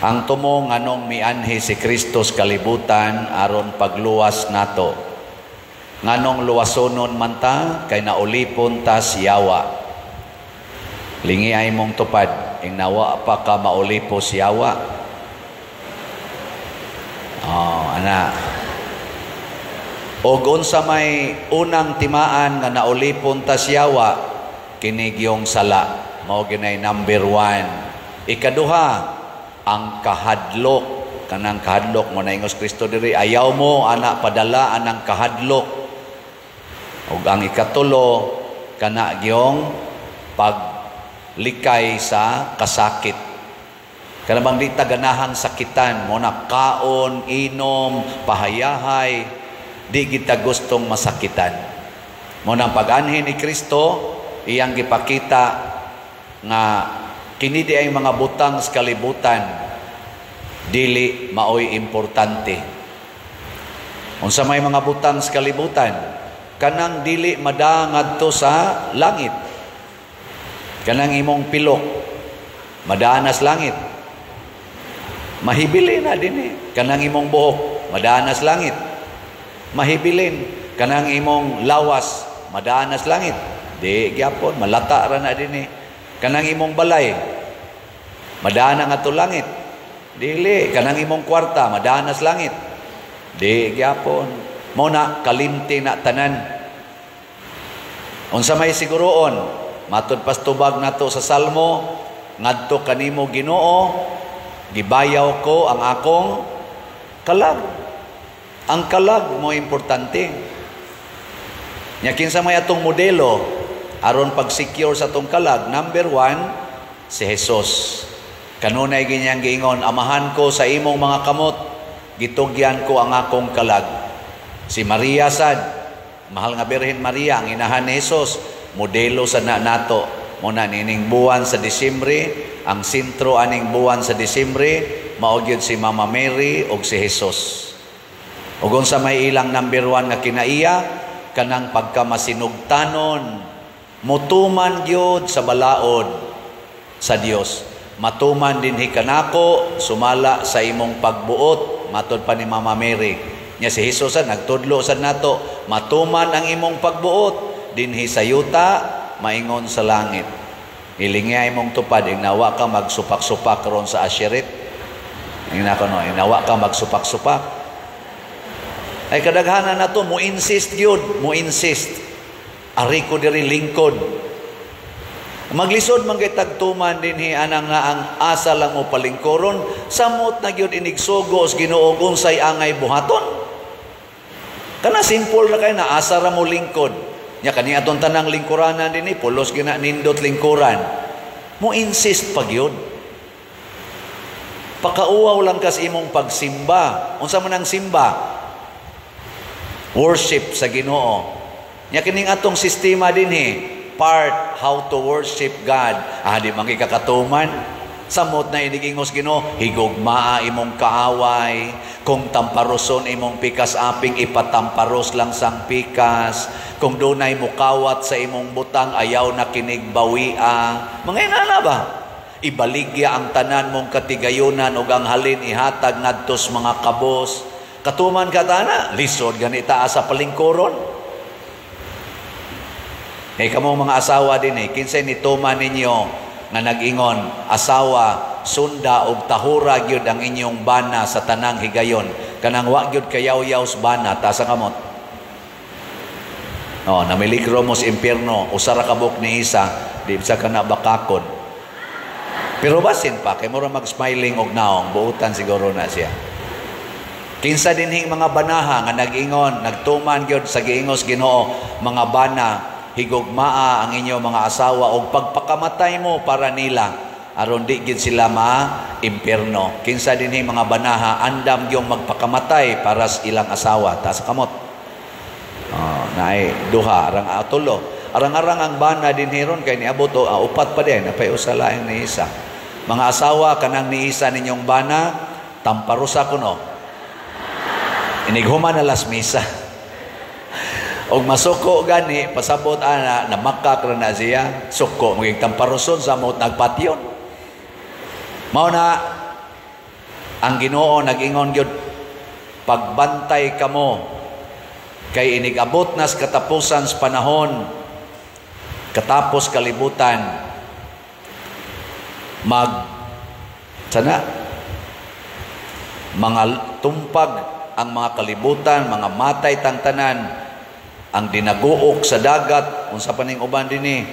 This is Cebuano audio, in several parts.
Ang tumo nganong mianhi si Kristo sa kalibutan aron pagluwas nato. Nganong luwasonon man ta kay naulipon ta sa yawa. Lingi ay mong tupad, ing nawa pa ka maulipo sa yawa. Oh, ana. Og unsa may unang timaan nga naulipon ta sa yawa, kini gyung sala. Mao ginay number 1. Ikaduha, ang kahadlok. Kanang kahadlok mo na ingos Kristo diri, ayaw mo ana padala anang kahadlok. Ug ang ikatulo, kana gyung paglikay sa kasakit. Kana bang di ta ganahang sakitan mo na kaon, inom, pahayahay, di kita gustong masakitan. Mo nang pag-anhi ni Kristo, iyang gipakita nga kini di ay mga butang sa kalibutan dili maoy importante. Unsa may mga butang sa kalibutan? Kanang dili madaa ngadto sa langit. Kanang imong pilok madaa na sa langit. Mahibilin na din eh. Kanang imong buhok madaa na sa langit. Mahibilin. Kanang imong lawas madaa na sa langit. Di gyapon, malata ra na din eh. Kanang imong balay madaa na ngadto langit. Dili. Kanang imong kwarta madaa na sa langit. Di gyapon. Mo na kalimti na tanan. Unsa may siguroon, matud pas tubag nato sa Salmo, ngadto kanimo Ginoo, gibayaw ko ang akong kalag. Ang kalag mo importante. Nya kinsa may atong modelo aron pag-secure sa atong kalag? Number 1, si Jesus. Kanunay ginyang giingon, "Amahan ko, sa imong mga kamot gitugyan ko ang akong kalag." Si Maria sad, mahal nga Birhen Maria, ang inahan ni Jesus, modelo sa na nato. Muna nining buwan sa Disyembre, ang sentro aning buwan sa Disyembre, mao gyud si Mama Mary ug si Jesus. Ug unsa may ilang number 1 nga kinaiya? Kanang pagkamasinugtanon, mutuman gyud sa balaod sa Dios. "Matuman dinhi kanako sumala sa imong pagbuot," matod pa ni Mama Mary. Nya si Jesus sad nagtudlo sad nato, "Matuman ang imong pagbuot dinhi sa yuta maingon sa langit." Ilingay imong tupad, inawa ka magsupak-supak ron sa asherit. Ingna ko no, inawa ka magsupak-supak. Ay kadaghanan na to, mo insist gyud, mo insist. Ari ko diri lingkod. Maglisod man kay tagtuman dinhi anang nga ang asa lang mo palingkoron, samot na gyud inigsugo sa Ginoo unsay angay buhaton. Kana simple na kay na asa ra mo lingkod. Nya kani aton tanang lingkuranan dinhi pulos gina nindot lingkuran. Mo insist pa gyud. Pakauwaw lang kas imong pagsimba. Unsa man ang simba? Worship sa Ginoo. Nya kining atong sistema dinhi, part how to worship God. Ah, di man kakatuman. Samot na inigingos Ginoo, higugmaa imong kaaway. Kung tamparoson imong pikas aping, ipatamparos lang sang pikas. Kung dunay mukawat sa imong butang, ayaw na kinig bawia. Mga inana ba? Ibaligya ang tanan mong katigayunan ug ang halin ihatag ngadtos mga kabos. Katuman ka tana, lisod ganita sa palingkuron. Eh kamo mga asawa din eh, kinsay nituman ninyo nga nag-ingon, "Asawa, sunda og tahura gyud ang inyong bana sa tanang higayon. Kanang wa gyud kayaw-yaw sa bana," taas ang kamot. Oh, namiligro mo sa impyerno, usa ra ka buok ni isa, di sa ka na bakakon. Pero basin pa, kay mura mag-smiling og naong, buutan siguro na siya. Kinsa dinhing mga banaha nga nag-ingon, nagtuman gyud sa giingos Ginoo, "Mga bana, higugmaa ang inyong mga asawa og pagpakamatay mo para nila aron di gid sila ma impyerno"? Kinsa dinhi mga banaha andam gyud magpakamatay para sa ilang asawa? Taas kamot. Oh, naay duha, arang tulo. Arang-arang ang bana dinhi ron kay niabot o upat pa din, napay usa laing ni isa. Mga asawa, kanang ni isa ninyong bana, tamparosa kuno. Inighuman na las misa. Og masuko gani, pasabot ana, namakak ra na siya, suko, maging tamparoson sa mot nagpatyon. Mao na, Ang Ginoo nag-ingon gyud, "Pagbantay kamo kay inigabot nas katapusan sa panahon, katapos kalibutan." Mag sana mga tumpag ang mga kalibutan, mga matay tang tanan, ang dinaguok sa dagat, unsa pa ning uban dinhi,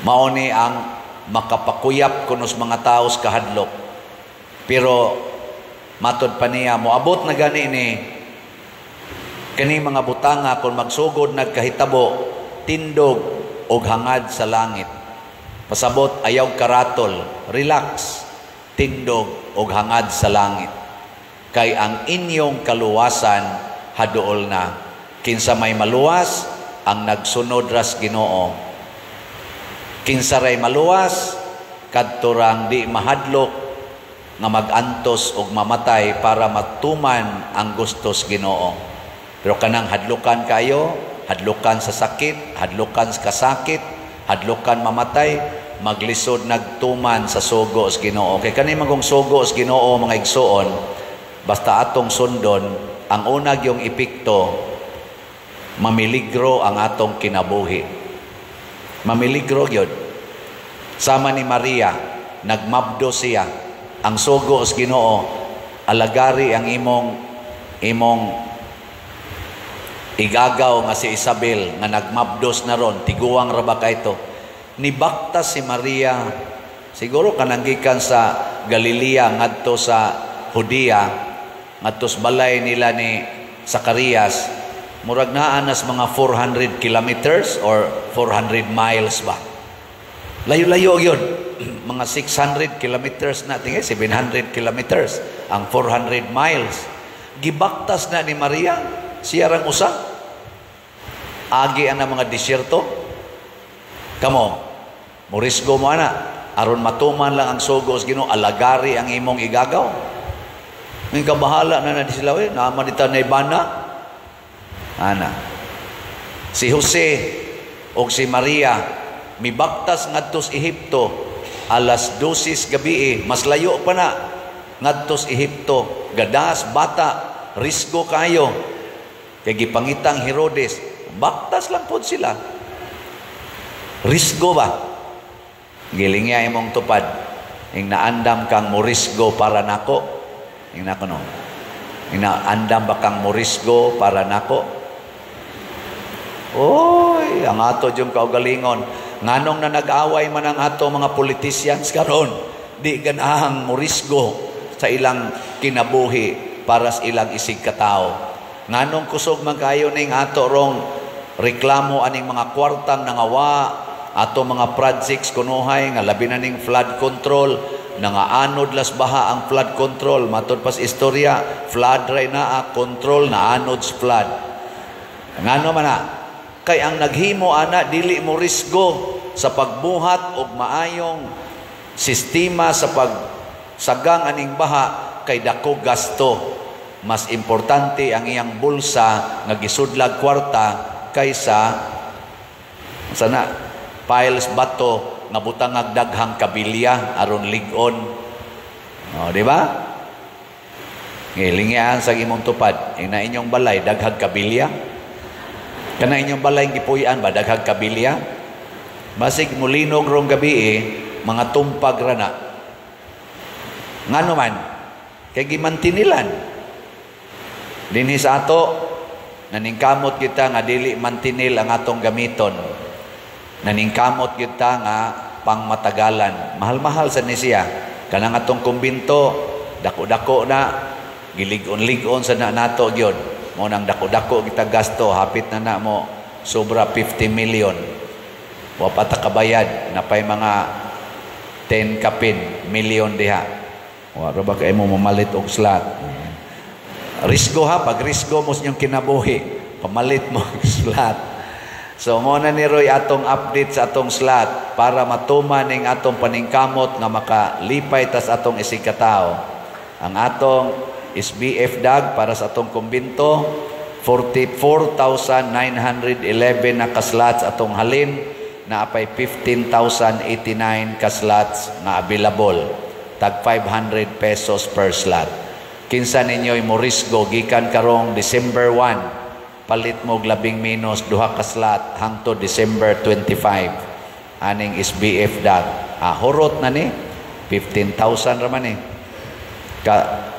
mao ni ang makapakuyap kunos mga tao sa kahadlok. Pero matod pa niya, moabot na gani ni kani mga butanga, kung magsugod nagkahitabo, tindog og hangad sa langit. Pasabot, ayaw karatol, relax, tindog og hangad sa langit. Kay ang inyong kaluwasan haduol na. Kinsa may maluwas? Ang nagsunod ras Ginoo. Kinsa ray maluwas? Kadto rang di mahadlok nga magantos og mamatay para matuman ang gustos Ginoo. Pero kanang hadlukan kayo, hadlukan sa sakit, hadlukan sa kasakit, hadlukan mamatay, maglisod nagtuman sa sugo sa Ginoo. Kay kani magong sugo sa Ginoo, mga igsuon, basta atong sundon, ang unag yung epekto, mamiligro ang atong kinabuhi. Mamiligro gyud. Sama ni Maria, nagmabdo siya. Ang sugo sa Ginoo, alagari ang imong igagaw nga si Isabel nga nagmabdos na ron, tiguang ra ba kayto. Nibaktas si Maria, siguro kanang gikan sa Galilea ngadto sa Judea, ngadto sa balay nila ni Zacarias, murag naa nas mga 400 kilometers or 400 miles ba. Layo-layo yun. Mga 600 kilometers na, tingay 700 kilometers, ang 400 miles. Gibaktas na ni Maria, siya rang usa. Agi ang mga disyerto. Kamo, morisgo mo ana, aron matuman lang ang sugo sa Ginoo, alagari ang imong igagaw. May kabahala na na di sila, eh, naman dita na ibana. Ana. Si Jose o si Maria, mibaktas ngadto sa Ehipto, alas 12 gabi eh, mas layo pa na ngadto sa Ehipto, gadas bata, risgo kayo. Kay gipangitang Herodes, baktas lang pod sila. Risgo ba? Gilingya imong tupad. Ing naandam kang morisgo para nako. Ing nako no. Ing naandam ba kang morisgo para nako? Oy, ang ato yung kaugalingon. Nganong na nag-away man ang ato mga politicians karon, di ganahang morisgo sa ilang kinabuhi para sa ilang isig katao. Nganong kusog man kayo ning ato rong reklamo aning mga kwartang nangawa, ato mga projects kunuhay nga labi na ning flood control, nangaanod las baha ang flood control. Matod pas istorya, flood ray naa, control na anod sa flood. Ngano man na? Kay ang naghimo ana dili mo risgo sa pagbuhat og maayong sistema sa pagsagang aning baha kay dako gasto. Mas importante ang iyang bulsa nga gisudlag kwarta kaysa sana piles bato nga butangag daghang kabilya aron lig-on. O, di ba? Ngilingian sa imong tupad, ina inyong balay daghang kabilya. Kana inyong balay gipuy-an ba daghang kabilya? Basig mulinog rong gabi eh, mga tumpag ra na. Ngano man? Kay gimantinilan. Dinhi sa ato, naningkamot kita nga dili mantinil ang atong gamiton. Naningkamot kita nga pangmatagalan. Mahal-mahal sa ni siya. Kanang atong kumbinto, dako-dako na, gilig-on-lig-on sa na nato gyud. Mo nang dako-dako kita gasto, hapit na na mo sobra 50 million. Wa pa ta kabayad, napay mga 10 kapin million diha. Wa ra ba kay mo mamalit og slot? Risgo ha, pag risgo mo sa inyong kinabuhi, pamalit mo og slot. So mo na ni Roy atong update sa atong slot para matuman ning atong paningkamot nga makalipay tas atong isig katao. Ang atong SBF dag para sa atong kumbinto, 44,911 na ka-slots atong halin, na apay 15,089 ka-slots nga available. Tag 500 pesos per slot. Kinsa ninyo'y morisgo gikan karong December 1, palit mo labing menos duha ka slot hangtod December 25 aning SBF dot. Ah, hurot na ni 15,000 ra man ni ka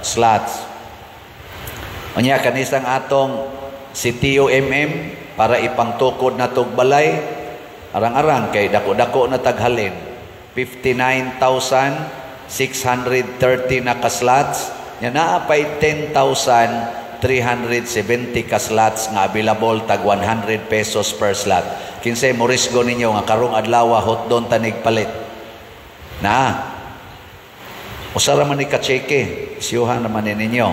slots. Unya kanisang atong si TUMM para ipangtukod na tog balay, arang-arang kay dako-dako na taghalin, 59,630 na ka slots nya, naa pay 10,370 ka slots nga available, tag 100 pesos per slot. Kinsay morisgo ninyo nga karong adlaw hotdon tanig palit na? Usa ra man ni ka tseke, siyuhan naman ni ninyo.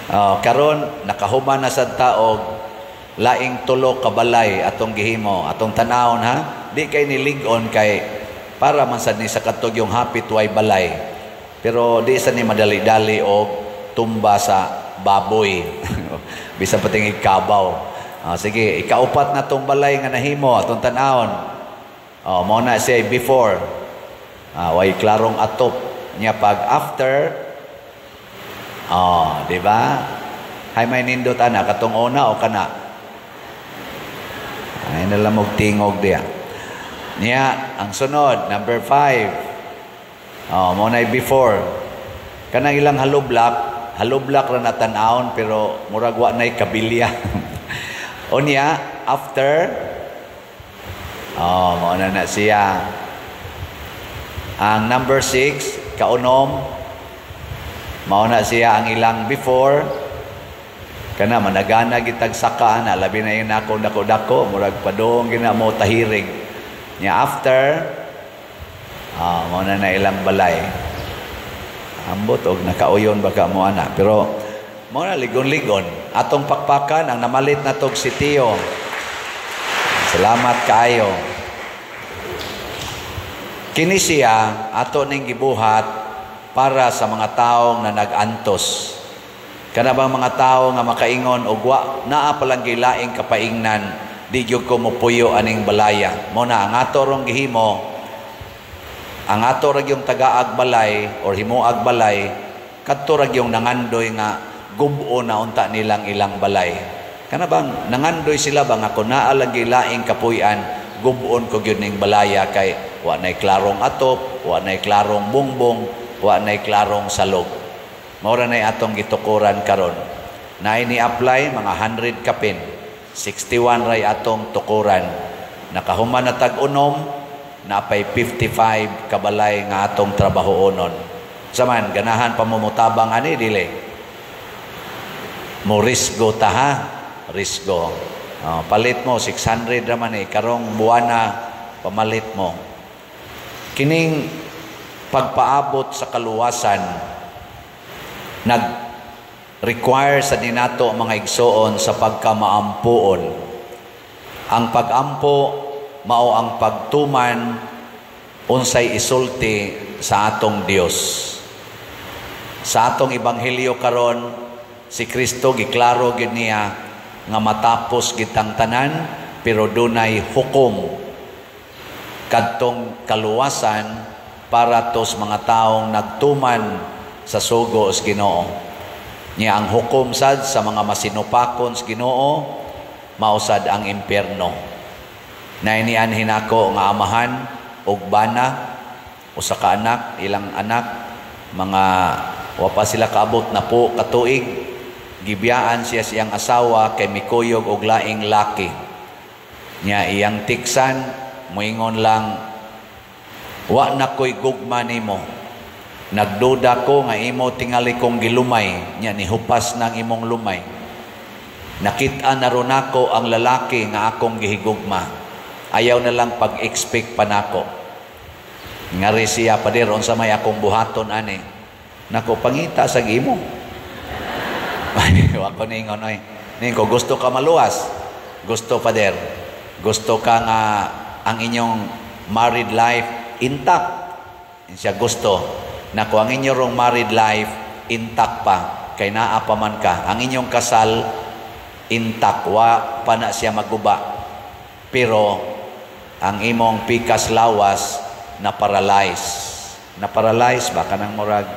Oh, karon nakahuman na sad taog laing tulo ka balay atong gihimo, atong tanawon ha. Di kay nilig-on kay para man sad ni sa katog yung hapit way balay. Pero di sa ni madali-dali og tumba sa baboy. Bisan pating kabaw. Oh, sige, ikaupat na tong balay nga nahimo atong tan-awon. Oh, mao na siya before. Ah, way klarong atop nya. Pag after, oh, di ba? Hay may nindot ana, katong una o kana? Ay nalang og tingog diya. Niya, ang sunod, number 5. Oh, mao na before. Kanang ilang hollow block, hollow block ra na tan-awon pero murag wa nay kabilya. Unya, after, oh, mao na na siya. Ang number 6, kaunom, mao na siya ang ilang before. Kana managana gitag saka na, labi na yung nako dako-dako, murag padung gina mo tahirig. Nya after, ah, mao na na ilang balay. Ambot og nakauyon baka mo ana, pero mao na ligon-ligon. Atong pakpakan ang namalit na tog si Tio. Salamat kaayo. Kini siya ato ning gibuhat para sa mga tawo nga nag-antos. Kana bang mga tao nga makaingon og wa naa palang gilaing kapaingnan, di gyud ko mopuyo aning balaya. Mo na ang ato rong gihimo, ang ato ra gyung tagaag balay or himuag balay, kadto ra gyung nangandoy nga gub-o na unta nilang ilang balay. Kana bang nangandoy sila ba nga kung naa lang gilaing kapuy-an, gub-on ko gyud ning balaya kay wa nay klarong atop, wa nay klarong bungbong, wa nay klarong salog. Mao ra nay atong gitukuran karon. Naay ni apply mga 100 kapin. 61 ray atong tukuran. Nakahuman na tag-unom, napay 55 kabalay nga atong trabahoonon. Saman, ganahan pa mo motabang ani, dili? Mo risgo ta ha? Risgo. Oh, palit mo, 600 raman eh. Karong buwana, pamalit mo. Kining pagpaabot sa kaluwasan, nag-require sa dinato mga igsoon sa pagkamaampuon. Ang pag-ampo mao ang pagtuman unsay isulti sa atong Dios. Sa atong ebanghelyo karon, si Kristo giklaro gid niya nga matapos gitang tanan pero dunay hukom kadtong kaluwasan para tos mga taong nagtuman sa sugo sa Ginoo. Nya ang hukom sad sa mga masinupakon sa Ginoo mao sad ang impyerno. Nainian hinako nga amahan og bana, usa ka anak, ilang anak, mga wa pa sila kaabot na po katuig, gibiyaan siya siyang asawa kay mikuyog og laing laki. Nya iyang tiksan moingon lang, "Wa na ko'y gugma nimo. Nagduda ko nga imo tingali kong gilumay, nya nihupas ng imong lumay. Nakita na ron ako ang lalaki nga akong gihigugma. Ayaw na lang pag-expect pa nako." Ngari siya, "Pader, unsa may akong buhaton ani?" "Nako, pangita sa imo." Wa ko ningon oy. Ning ko gusto ka maluwas. "Gusto, Pader." "Gusto ka nga ang inyong married life intact?" Siya gusto. "Nako, ang inyong married life intact pa kay naa pa man ka. Ang inyong kasal intact, wa pa na siya maguba. Pero ang imong pikas lawas na paralyze. Na paralyze ba, kanang murag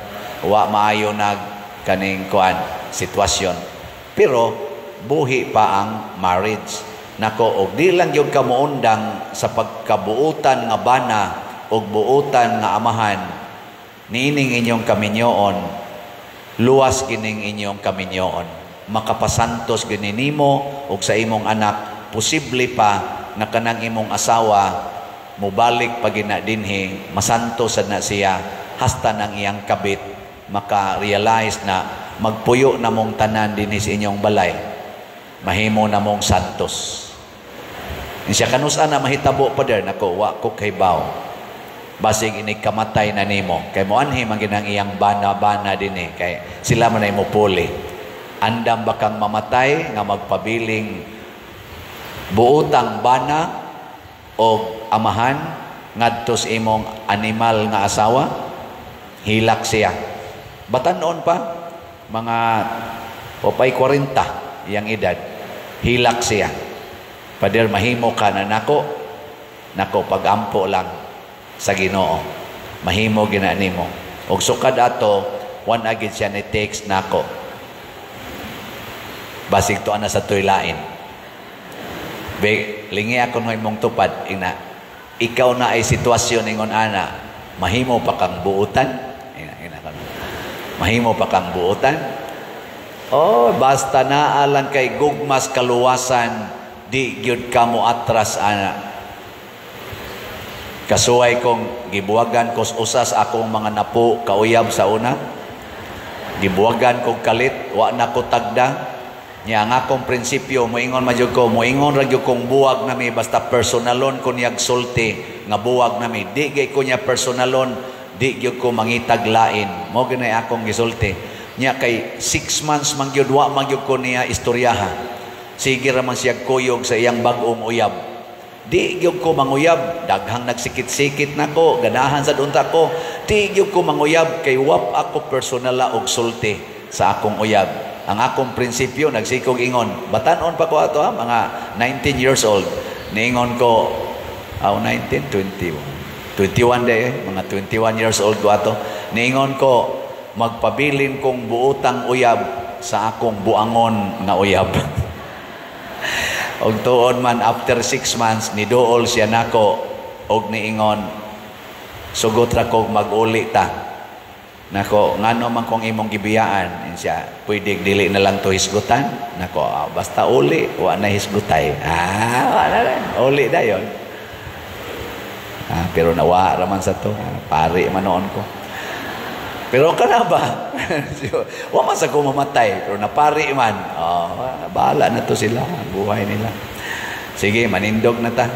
wa maayo nag kaning kuan sitwasyon. Pero buhi pa ang marriage. Nako, og di lang gyud ka moundang sa pagkabuutan nga bana og buutan nga amahan niining inyong kaminyoon, luwas gining inyong kaminyoon. Makapasantos gini nimo og sa imong anak. Posible pa nga kanang imong asawa mobalik pa gina dinhi, masantos sad na siya hasta nang iyang kabit maka-realize na magpuyo na mong tanan dinhi sa inyong balay, mahimo na mong santos. Siya kanusa na mahitabo, pader? Nako, wa ko kahibaw. Basig inig kamatay na nimo kay moanhi man ginang iyang bana-bana dinhi kay sila man ay mopuli. Andam ba kang mamatay nga magpabiling buutang bana o amahan ngadto sa imong animal nga asawa? Hilak siya. Batan-on pa, mga opay 40 iyang edad. Hilak siya. "Pader, mahimo ka na nako." Nako, pagampo lang sa Ginoo. Mahimo gina nimo. Og sukad ato, wa na gid siya ni text nako. Basig tuan na sa tuylain. Be, lingi ako ng imong tupad, ina. Ikaw na ay sitwasyon ingon ana, mahimo pa kang buutan? Ina, ina, mahimo pa kang buutan? Oh, basta naa lang kay gugmas kaluwasan, di gyud ka mo atras ana. Kasuway kong gibuwagan ko usas akong mga napo kauyab sa una. Gibuwagan kog kalit, wa na ko tagda. Nya ang akong prinsipyo, moingon man jud ko, moingon ra gyud kong buwag nami basta personalon ko niyag sulti nga buwag nami. Di gay ko niya personalon, di gyud ko mangitag lain. Mo gyud akong gisulti. Nya kay 6 months man gyud wa man gyud ko niya istoryaha. Sige ra man siya kuyog sa iyang bag-ong uyab. Di gyud ko manguyab, daghang nagsikit-sikit nako, ganahan sa unta ko. Di gyud ko manguyab kay wap ako personal og sulti sa akong uyab. Ang akong prinsipyo, nagsikog ingon, batan-on pa ko ato ha, mga 19 years old. Niingon ko, aw 19, 20, 21 day eh, mga 21 years old ko ato. Niingon ko, magpabilin kong buutang uyab sa akong buangon nga uyab. Og tuon man, after 6 months niduol siya nako og niingon, "Sugot ra kog mag-uli ta." Nako, ngano man kong imong gibiyaan? Siya, "Pwede dili na lang to hisgutan." Nako, ah, basta uli, wa na hisgutay. Ah, wa na lang. Uli dayon. Ah, pero nawa raman sa to. Ah, pari man noon ko. Pero kana ba? Wa man sa ko mamatay, pero napari man. Oh, bahala na to sila, buhay nila. Sige, manindog na ta.